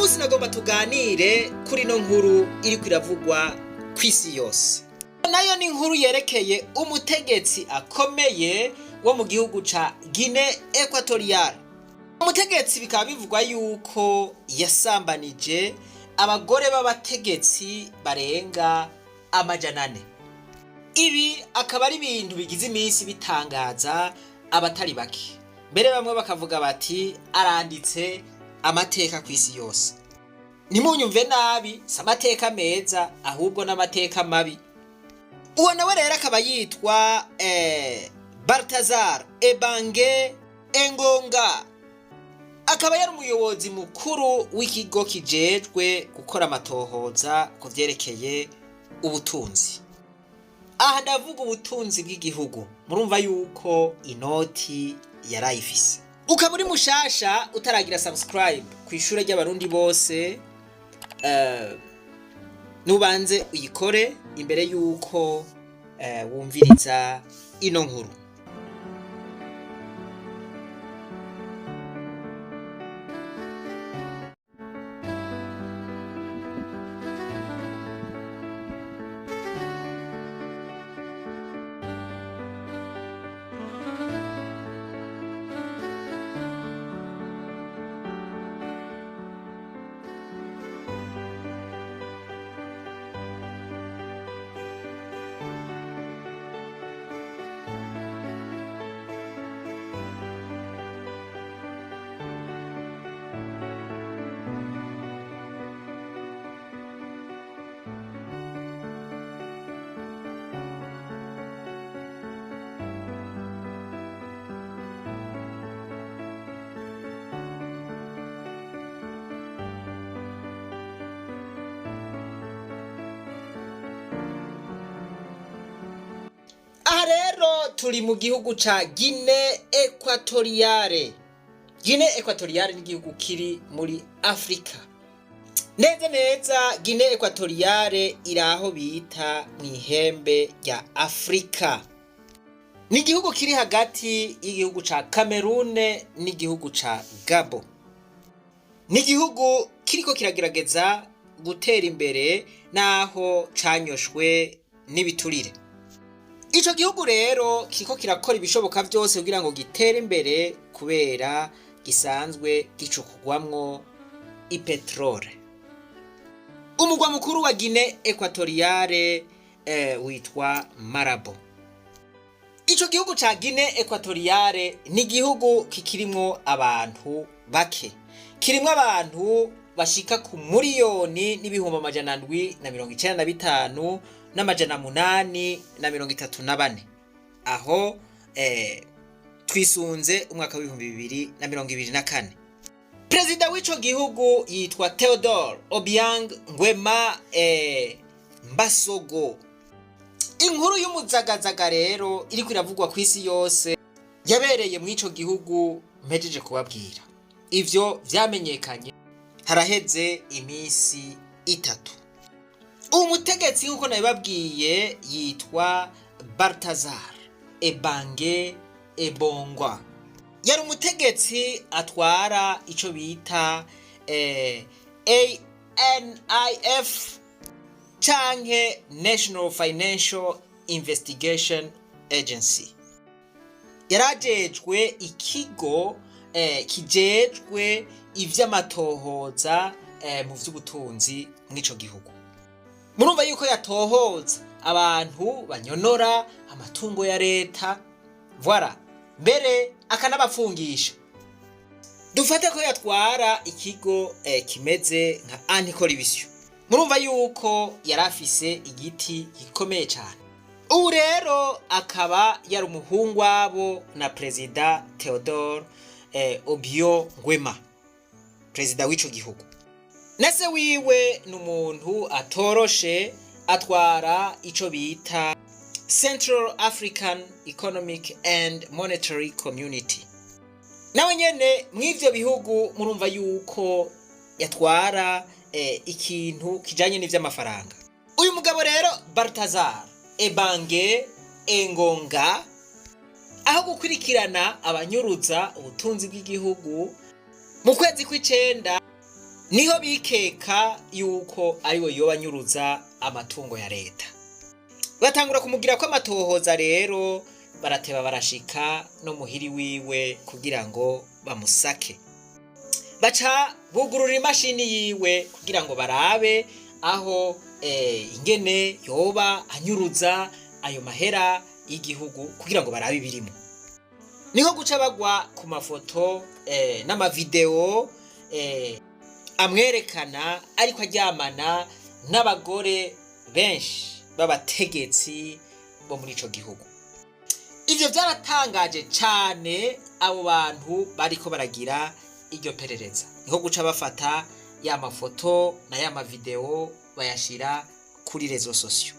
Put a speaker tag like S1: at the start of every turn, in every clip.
S1: Munsi nagomba tuganire kuri ino nkuru iriko iravugwa kw'isi yose. Nayo ni inkuru yerekeye umutegetsi akomeye wo mu gihugu ca Guinea Equatoriale. Umutegetsi bikaba bivugwa yuko yasambanije abagore b'abategetsi barenga 400. Ibi akaba ari ibintu bigize iminsi bitangaza abatari bake. Mbere bamwe bakavuga bati aranditse amateka ku isi yose. Ntimunyumve nabi, si amateka meza ahubwo n'amateka mabi. Uwo nawe rero akaba yitwa Baltazar Ebange Engonga, akaba yari umuyobozi mukuru w'ikigo kijejwe gukora amatohoza ku vyerekeye ubutunzi. Aha ndavuga ubutunzi bw'igihugu, murumva yuko inoti yarayifise. Ukaba uri mushasha utaragira subscribe ku ishure ry'abarundi bose, nubanze uyikore imbere yuko wumviriza ino nkuru. Aha rero turi mu gihugu ca Guinea Equatoriale. Guinea Equatoriale ni igihugu kiri muri Afrika. Neza neza Guinea Equatoriale iri aho bita mw'ihembe rya Afrika. Ni igihugu kiri hagati y'igihugu ca Cameroon n'igihugu ca Gabon. Ni igihugu kiriko kiragerageza gutera imbere naho canyoshwe n'ibiturire. Ico gihugu rero kiriko kirakora ibishoboka vyose kugira ngo gitere imbere kubera gisanzwe gicukurwamwo ipetrole. Umugwa mukuru wa Guinea Equatoriale witwa Malabo. Ico gihugu ca Guinea Equatoriale ni igihugu kikirimwo abantu bake. Kirimwo abantu bashika ku muriyoni n'ibihumbi 795 n'amajana 834. Aho twisunze umwaka w'2024. Perezida w'ico gihugu yitwa Theodore Obiang Nguema Mbasogo. Inkuru y'umuzagazaga rero iriko iravugwa kw'isi yose yabereye mw'ico gihugu mpejeje kubabwira. Ivyo vyamenyekanye haraheze imisi 3. Umutegetsi nk'uko nabibabwiye yitwa Baltazar Ebange Ebongwa. Yari umutegetsi atwara ico bita ANIF canke National Financial Investigation Agency. Yarajejwe ikigo kijejwe ivy'amatohoza mu vy'ubutunzi mw'ico gihugu. Murumva yuko yatohoza abantu banyonora amatungo ya leta, voilà, mbere akanabapfungisha. Dufate ko yatwara ikigo kimeze nka anticorruption. Murumva yuko yarafise igiti gikomeye cane. Ubu rero akaba yari umuhungu wabo na Perezida Theodore Obiang Nguema, perezida w'ico gihugu. Na se wiwe ni umuntu atoroshe, atwara ico bita Central African Economic and Monetary Community. Nawe nyene mw'ivyo bihugu murumva yuko yatwara ikintu kijanye n'ivy'amafaranga. Uyu mugabo rero Baltazar Ebange Engonga, aho gukurikirana abanyuruza ubutunzi bw'igihugu, mu kwezi kw'icenda Niho bikeka yuko ariwe yoba anyuruza amatungo ya leta. Batangura kumugira ko amatohoza rero, barateba barashika no muhiri wiwe kugira ngo bamusake. Baca bugurura imashini yiwe kugira ngo barabe aho ingene yoba anyuruza ayo mahera y'igihugu, kugira ngo barabe ibirimo. Niho guca bagwa ku mafoto n'amavideo amwerekana ariko aryamana n'abagore benshi b'abategetsi bo muri ico gihugu. Ivyo vyaratangaje cane abo bantu bariko baragira iryo perereza. Niho guca bafata ya mafoto na ya mavideo bayashira kuri réseaux sociaux.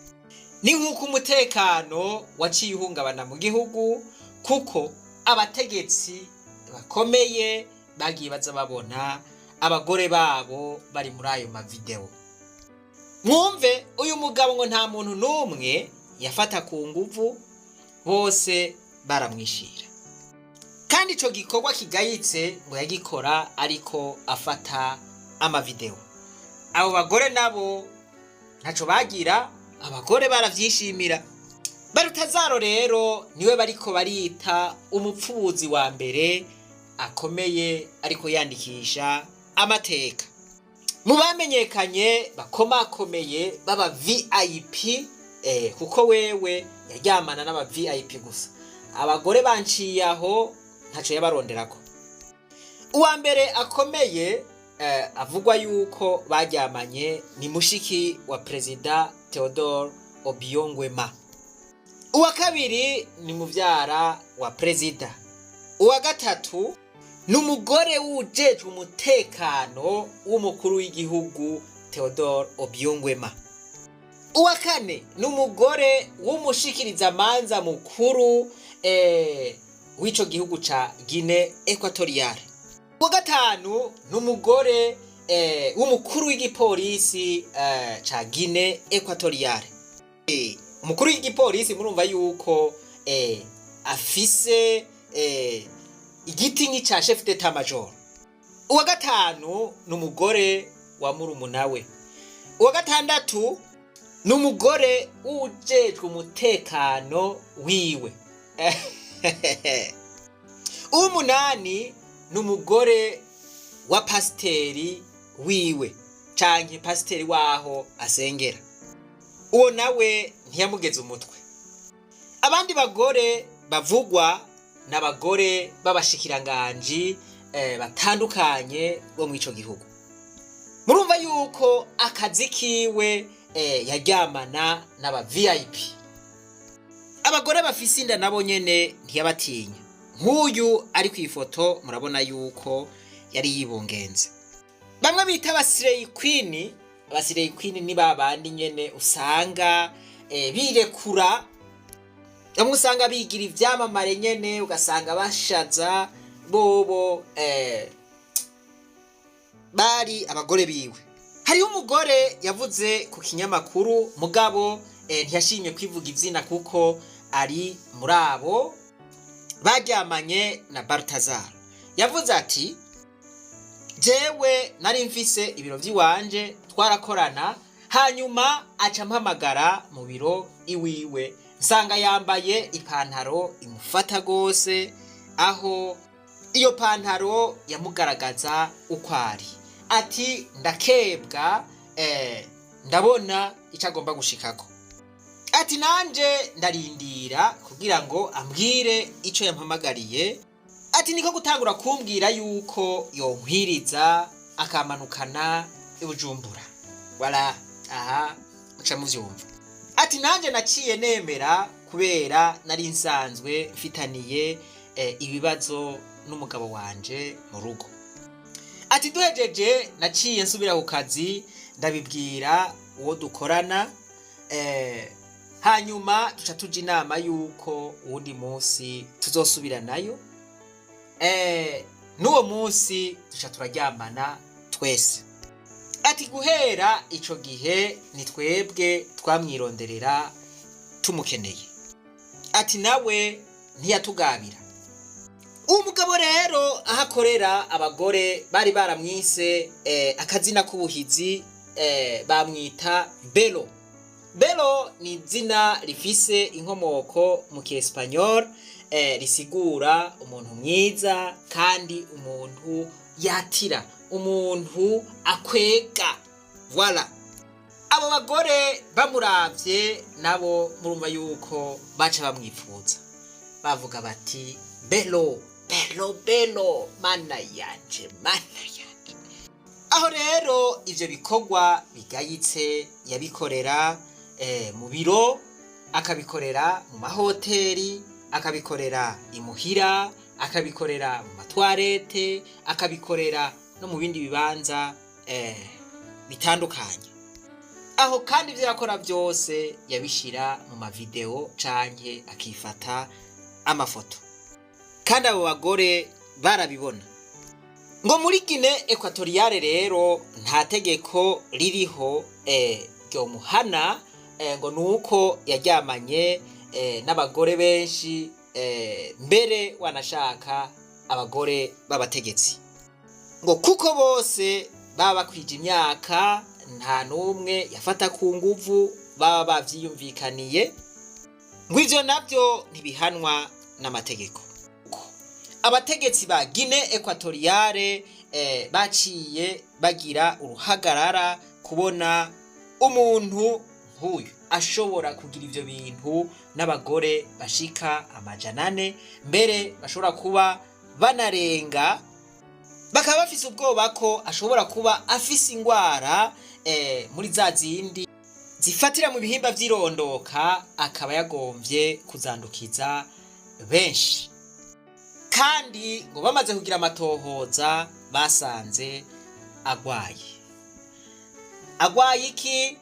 S1: Ni nk'uko umutekano waciye uhungabana mu gihugu, kuko abategetsi bakomeye bagiye baza babona abagore babo bari muri ayo mavideo. Mwumve, uyu mugabo ngo nta muntu n'umwe yafata ku nguvu, bose baramwishira. Kandi ico gikorwa kigayitse ngo yagikora ariko afata amavideo. Abo bagore nabo ntaco bagira, abagore baravyishimira. Barutazaro rero niwe bariko barita umupfubuzi wa mbere akomeye ariko yandikisha amateka. Mu bamenyekanye bakomakomeye baba VIP, kuko wewe yaryamana n'aba VIP gusa, abagore banciye aho ntaco yabaronderako. Uwa mbere akomeye avugwa yuko baryamanye ni mushiki wa Perezida Theodore Obiang Nguema. Uwa kabiri ni muvyara wa perezida. Uwa gatatu ni umugore wujejwe umutekano w'umukuru w'igihugu Theodore Obiang Nguema. Uwa kane ni umugore w'umushikirizamanza mukuru w'ico gihugu ca Guinée Equatoriale. Uwa gatanu ni umugore w'umukuru w'igipolisi ca Guinée Equatoriale. Umukuru w'igipolisi murumva yuko afise igiti nk'ica chef d'état major. Uwa gatanu ni umugore wa murumuna we. Uwa gatandatu ni umugore wujejwe umutekano wiwe. Uw'umunani ni umugore wa pasiteri wiwe canke pasiteri waho asengera, uwo nawe ntiyamugeze umutwe. Abandi bagore bavugwa ni abagore b'abashikiranganji batandukanye bo mw'ico gihugu. Murumva yuko akazi kiwe yaryamana n'aba VIP. Abagore bafise inda nabo nyene ntiyabatinya. Nk'uyu ari ku ifoto murabona yuko yari yibungenze. Bamwe bita abaslay queen. Abaslay queen ni babandi nyene usanga birekura, bamwe usanga bigira ivyamamare nyene, ugasanga bashaza bobo bari abagore biwe. Hariho umugore yavuze ku kinyamakuru, mugabo ntiyashimye kwivuga izina kuko ari muri abo baryamanye na Baltazar. Yavuze ati: "Jewe nari mfise ibiro vy'iwanje, twarakorana, hanyuma aca mpamagara mu biro iwiwe, nsanga yambaye ipantaro imufata gose, aho iyo pantaro yamugaragaza uko ari." Ati: "Ndakebwa, ndabona icyo agomba gushikako." Ati: "Nanje ndarindira kugira ngo ambwire icyo yampamagariye." Ati: "Niko gutangura kumbwira yuko yonkwiriza akamanukana i Bujumbura." Wala aha muca muvyumva. Ati: "Nanje naciye nemera kubera nari nsanzwe mfitaniye ibibazo n'umugabo wanje mu rugo." Ati: "Duhejeje naciye nsubira ku kazi, ndabibwira uwo dukorana, hanyuma tuca tuja inama yuko uwundi munsi tuzosubiranayo, n'uwo munsi tuca turaryamana twese." Ati: "Guhera ico gihe ni twebwe twamwironderera tumukeneye." Ati: "Nawe ntiyatugabira." Uwo mugabo rero aho akorera abagore bari baramwise akazina k'ubuhizi, bamwita Belo. Belo ni izina rifise inkomoko mu kiespanyol, risigura umuntu mwiza kandi umuntu yatira, umuntu akwega. Voilà. Abo bagore bamuravye nabo murumva yuko baca bamwipfuza, bavuga bati: "Belo, Belo, Belo, mana yanje, mana yanje." Aho rero ivyo bikorwa bigayitse yabikorera mu biro, akabikorera mu mahoteli, akabikorera imuhira, akabikorera mu matwarete, akabikorera no mu bindi bibanza bitandukanye. Aho kandi ivyo yakora byose yabishira mu mavideo canke akifata amafoto, kandi abo bagore barabibona. Ngo muri Guinée Équatoriale rero nta tegeko ririho ryomuhana, ngo nuko yaryamanye n'abagore benshi, mbere wanashaka abagore b'abategetsi, ngo kuko bose baba bakwije imyaka, nta n'umwe yafata ku nguvu, baba bavyiyumvikaniye, ngo ivyo navyo ntibihanwa n'amategeko. Abategetsi ba Guinée Équatoriale baciye bagira uruhagarara kubona umuntu nk'uyu ashobora kugira ivyo bintu n'abagore bashika 400, mbere bashobora kuba banarenga. Bakaba bafise ubwoba ko ashobora kuba afise ingwara muri za zindi zifatira mu bihimba vy'irondoka, akaba yagomvye kuzandukiza benshi. Kandi ngo bamaze kugira amatohoza basanze agwaye. Agwaye iki?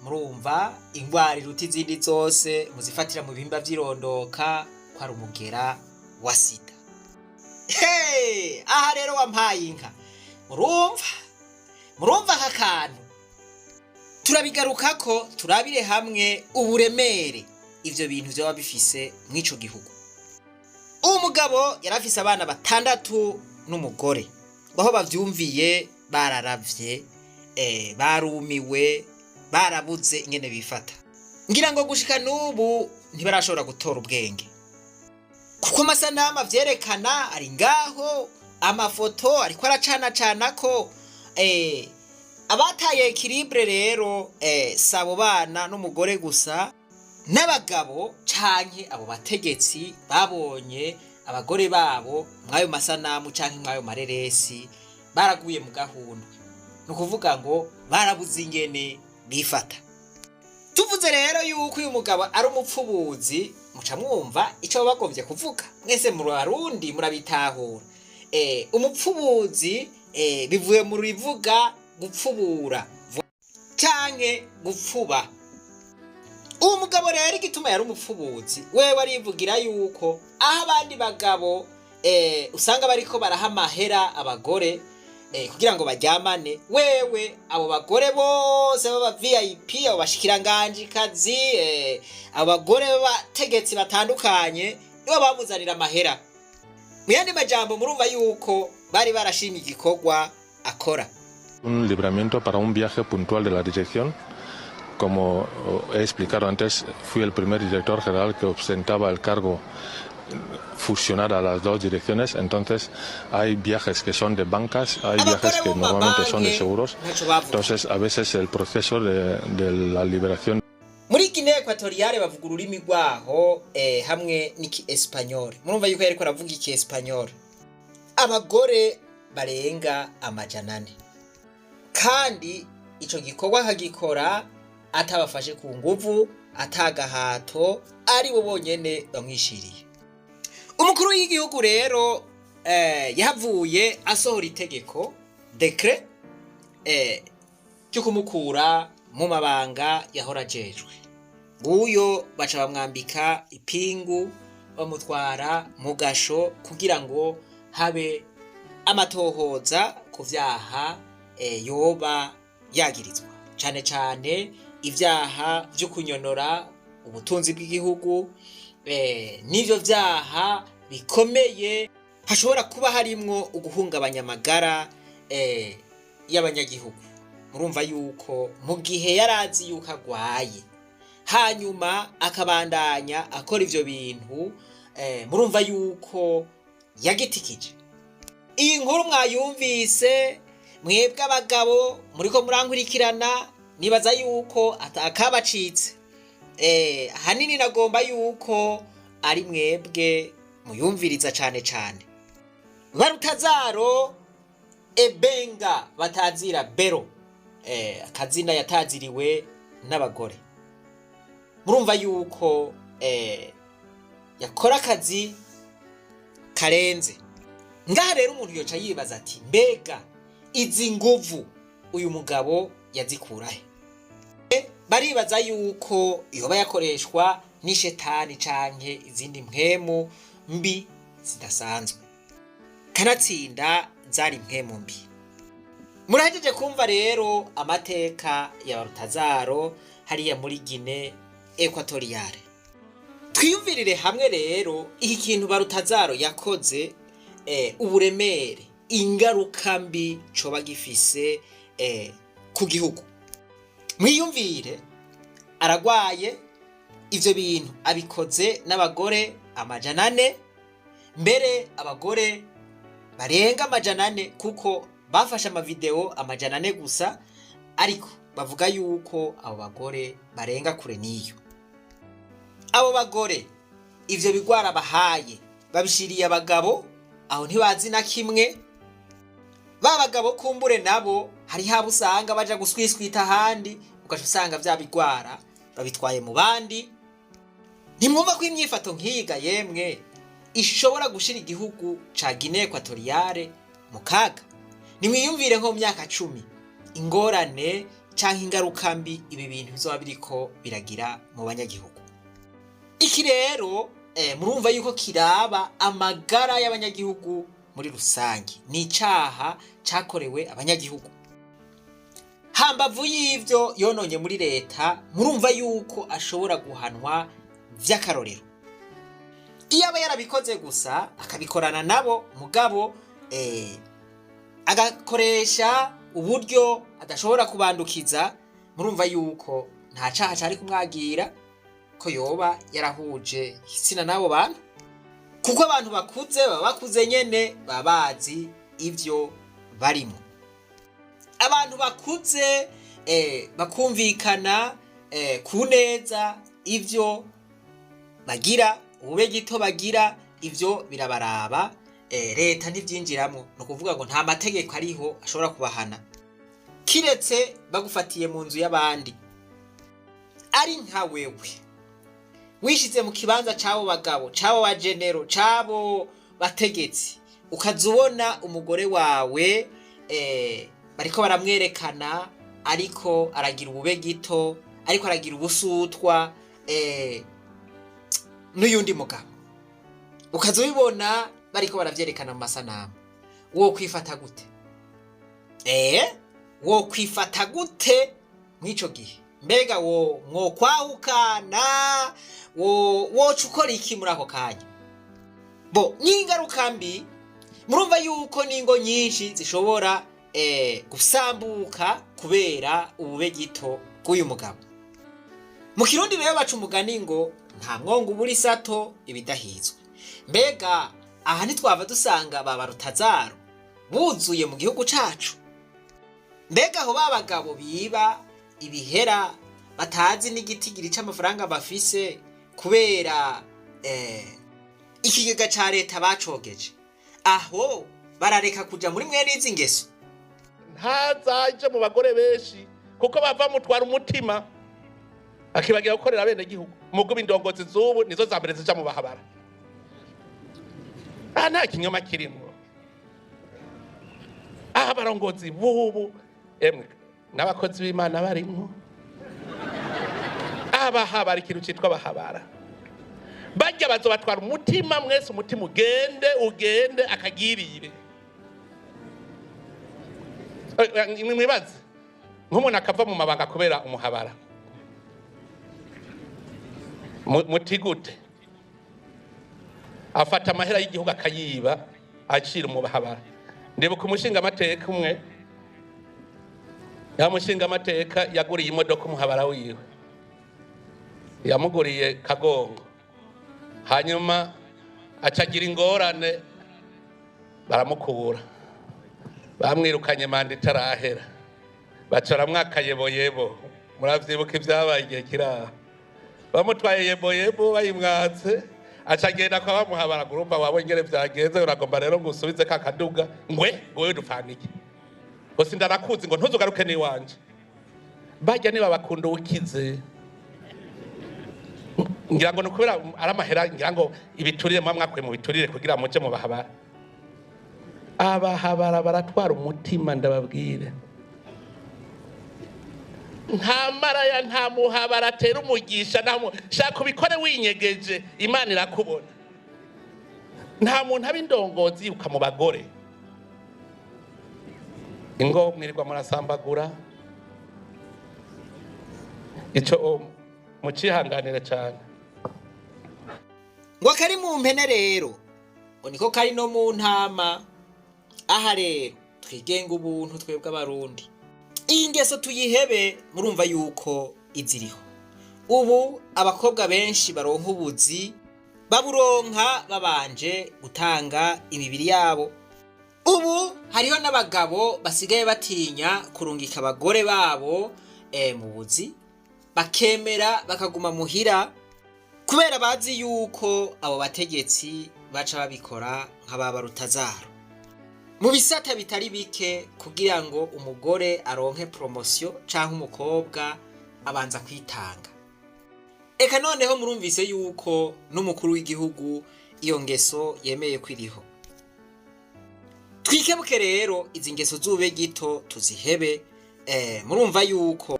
S1: Murumva ingwara iruta izindi zose muzifatira mu bihimba vy'irondoka ko ari umugera wa sida. Hey! Aha rero wampaye inka. Murumva aka kantu turabigarukako, turabire hamwe uburemere ivyo bintu vyoba bifise mw'ico gihugu. Uwo mugabo yari afise abana batandatu n'umugore. Ngo aho bavyumviye bararavye, barumiwe, barabuze ingene bifata. Ngira ngo gushika n'ubu ntibarashobora gutora ubwenge, kuko amasanamu avyerekana ari ngaho, amafoto ariko aracanacana ko abataye équilibre rero si abo bana n'umugore gusa, n'abagabo canke abo bategetsi babonye abagore babo mw'ayo masanamu canke mw'ayo mareresi baraguye mu gahundwe. Ni ukuvuga ngo barabuze ingene bifata. Tuvuze rero yuko uyu mugabo ari umupfubuzi, muca mwumva ico baba bagomvye kuvuga. Mwese mu Barundi murabitahura. Umupfubuzi bivuye mu rivuga gupfubura canke gupfuba. Uwo mugabo rero igituma yari umupfubuzi, wewe arivugira yuko aho abandi bagabo usanga bariko baraha amahera abagore kugira ngo baryamane, wewe abo bagore bose baba VIP, abo bashikiranganjikazi, abo bagore b'abategetsi batandukanye, nibo bamuzanira amahera. Mu yandi majambo, murumva yuko bari barashimye igikorwa akora.
S2: Un libramiento para un viaje puntual de la dirección. Como he explicado antes, fui el primer director general que ostentaba el cargo fusionar a las dos direcciones. Entonces hay viajes que son de bancas, hay viajes que normalmente son de seguros.
S1: Ntaco bavuga.
S2: Entonces a veces el proceso de la liberación
S1: Muri Guinée Équatoriale bavuga ururimi rwaho hamwe n'iki espagnol. Murumva yuko yariko aravuga iki espagnol. Abagore barenga 400, kandi ico gikorwa akagikora atabafashe ku nguvu, atagahato, ari bo bonyene bamwishiriye. Umukuru w'igihugu rero yahavuye asohora itegeko, décret, ryo kumukura mu mabanga yahora ajejwe. Nguyo baca bamwambika ipingu, bamutwara mu gasho kugira ngo habe amatohoza ku vyaha yoba yagirizwa, cane cane ivyaha vyo kunyonora ubutunzi bw'igihugu, n'ivyo vyaha bikomeye. Hashobora kuba harimwo uguhungabanya amagara y'abanyagihugu. Murumva yuko mu gihe yarazi yuko agwaye, hanyuma akabandanya akora ivyo bintu, murumva yuko yagitikije. Iyi nkuru mwayumvise mwebwe abagabo muriko murankurikirana, nibaza yuko atakabacitse. Ahanini nagomba yuko ari mwebwe muyumviriza cane cane. Barutazaro Ebenga batazira Bero, akazina yataziriwe n'abagore. Murumva yuko yakora akazi karenze. Ngaha rero umuntu yoca yibaza ati mbega izi nguvu uyu mugabo yazikurahe? Baribaza yuko yoba yakoreshwa n'ishetani canke izindi mpwemu mbi zidasanzwe. Kanatsinda zari mpwemu mbi. Murahejeje kumva rero amateka ya Barutazaro hariya muri Guinée Equatoriale. Twiyumvirire hamwe rero iki kintu Barutazaro yakoze, uburemere, ingaruka mbi coba gifise ku gihugu. Mwiyumvire, aragwaye, ivyo bintu abikoze n'abagore 400, mbere abagore barenga 400, kuko bafashe amavideo 400 gusa, ariko bavuga yuko abo bagore barenga kure n'iyo. Abo bagore ivyo bigwara bahaye babishiriye abagabo, aho ntibazi na kimwe. Ba bagabo kumbure nabo hari habo usanga baja guswiswita ahandi, ugaca usanga vya bigwara babitwaye mu bandi. Ntimwumva ko imyifato nk'iyiga yemwe ishobora gushira igihugu ca Guinée Equatoriale mu kaga? Nimwiyumvire nko mu myaka 10 ingorane canke ingaruka mbi ibi bintu bizoba biriko biragira mu banyagihugu. Iki rero murumva yuko kiraba amagara y'abanyagihugu muri rusange. Ni icaha cakorewe abanyagihugu. Hambavu y'ivyo yononye muri leta, murumva yuko ashobora guhanwa vy'akarorero. Iyo aba yarabikoze gusa akabikorana nabo, mugabo agakoresha uburyo adashobora kubandukiza, murumva yuko nta caha cari kumwagira ko yoba yarahuje igitsina n'abo bantu, kuko abantu bakuze baba bakuze nyene, baba bazi ivyo barimo. Abantu bakuze bakumvikana ku neza ivyo bagira, ubube gito bagira, ivyo birabaraba, leta ntivyinjiramwo. Ni ukuvuga ngo nta mategeko ariho ashobora kubahana, kiretse bagufatiye mu nzu y'abandi. Ari nka wewe wishize mu kibanza c'abo bagabo, c'abo bajenero, c'abo bategetsi, ukaza ubona umugore wawe bariko baramwerekana ariko aragira ubube gito, ariko aragira ubusutwa n'uyundi mugabo, ukaza ubibona bariko baravyerekana mu masanamu, wo kwifata gute? Wo kwifata gute mw'ico gihe? Mbega wo mwokwahukana? Wo woca ukora iki muri ako kanya? Bo n'ingaruka mbi, murumva yuko n'ingo nyinshi zishobora gusambuka kubera ubube gito bw'uyu mugabo. Mu Kirundi rero baca umugani ngo nta mwongo ubura isato ibidahizwe. Mbega aha ntitwava dusanga ba Barutazaro buzuye mu gihugu cacu? Mbega aho ba bagabo biba ibihera batazi n'igitigiri c'amafaranga bafise kubera ikigega ca leta bacogeje, aho barareka kuja muri mwene izi ngeso?
S3: Ntazaje mu bagore benshi, kuko bava mutwara umutima akibagira gukorera bene gihugu. Mugo indongozi z'ubu nizo za mbere zija mu bahabara. Aha nta kinyoma kirimwo. Aha abarongozi b'ubu emwe n'abakozi b'Imana barimwo, abahabara, ikintu citwa abahabara, barya bazobatwara umutima mwese, umutima ugende ugende akagirire. Mwibaze nk'umuntu akava mu mabanga kubera umuhabara, muti gute? Afata amahera y'igihugu akayiba, Acira umuhabara. Ndibuka umushingamateka umwe, ya mushingamateka yaguriye imodoka umuhabara wiwe, yamuguriye kagongo, hanyuma acagira ingorane, baramukura, bamwirukanye manda itarahera, baca baramwaka yeboyebo. Muravyibuka ibyabaye igihe kiraha, bamutwaye yeboyebo, bayimwatse, aca agenda kwa bamuhabara. Urumva wawe ingene vyagenze, uragomba rero ngo usubize ka kaduga, ngwe ngowe dupfana iki? Ngo sindanakuzi, ngo ntuzugaruke n'iwanje. Barya niba bakunda ukize, ngira ngo ni ukubera ari amahera, ngira ngo ibiturire muba mwakuye mu biturire kugira muje mu bahabara. Abahabara baratwara umutima, ndababwire. Nta maraya, nta muhabara atera umugisha. Nta shaka ubikore winyegeje, Imana irakubona. Nta muntu aba indongozi yiruka mu bagore. Ingo mwirirwa murasambagura, ico mucihanganire cyane.
S1: Ngo akari mu mpene rero ngo niko kari no mu ntama. Aha rero twigenga ubuntu twebwe Abarundi, iyi ngeso tuyihebe. Murumva yuko iziriho ubu, abakobwa benshi baronka ubuzi baburonka babanje gutanga imibiri yabo. Ubu hariho n'abagabo basigaye batinya kurungika abagore babo mu buzi, bakemera bakaguma muhira kubera bazi yuko abo bategetsi baca babikora nk'ababa rutazaro. Mu bisata bitari bike, kugira ngo umugore aronke promotion canke umukobwa, abanza kwitanga. Eka noneho murumvise yuko n'umukuru w'igihugu iyo ngeso yemeye ko iriho. Twikebuke rero, izi ngeso zube gito tuzihebe. Murumva yuko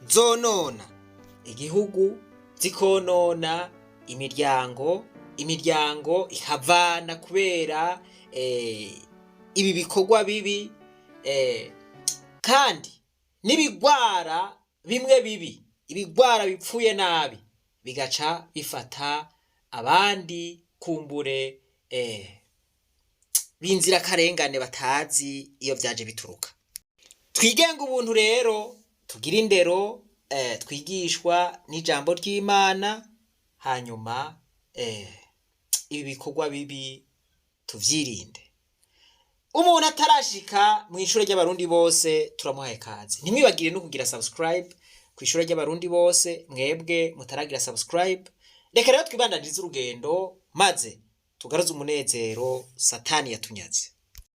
S1: zonona igihugu, zikonona imiryango, imiryango ikavana kubera ibi bikorwa bibi, kandi n'ibigwara bimwe bibi, ibigwara bipfuye nabi, bigaca bifata abandi kumbure b'inzirakarengane batazi iyo vyaje bituruka. Twigenga ubuntu rero, tugire indero twigishwa n'ijambo ry'Imana, hanyuma ibi bikorwa bibi tuvyirinde. Umuntu atarashika mu ishure ry'Abarundi bose, turamuhaye kaze. Ntimwibagire no kugira subscribe ku ishure ry'Abarundi bose, mwebwe mutaragira subscribe. Reka rero twibandanirize urugendo, maze tugaruze umunezero Satani yatunyaze.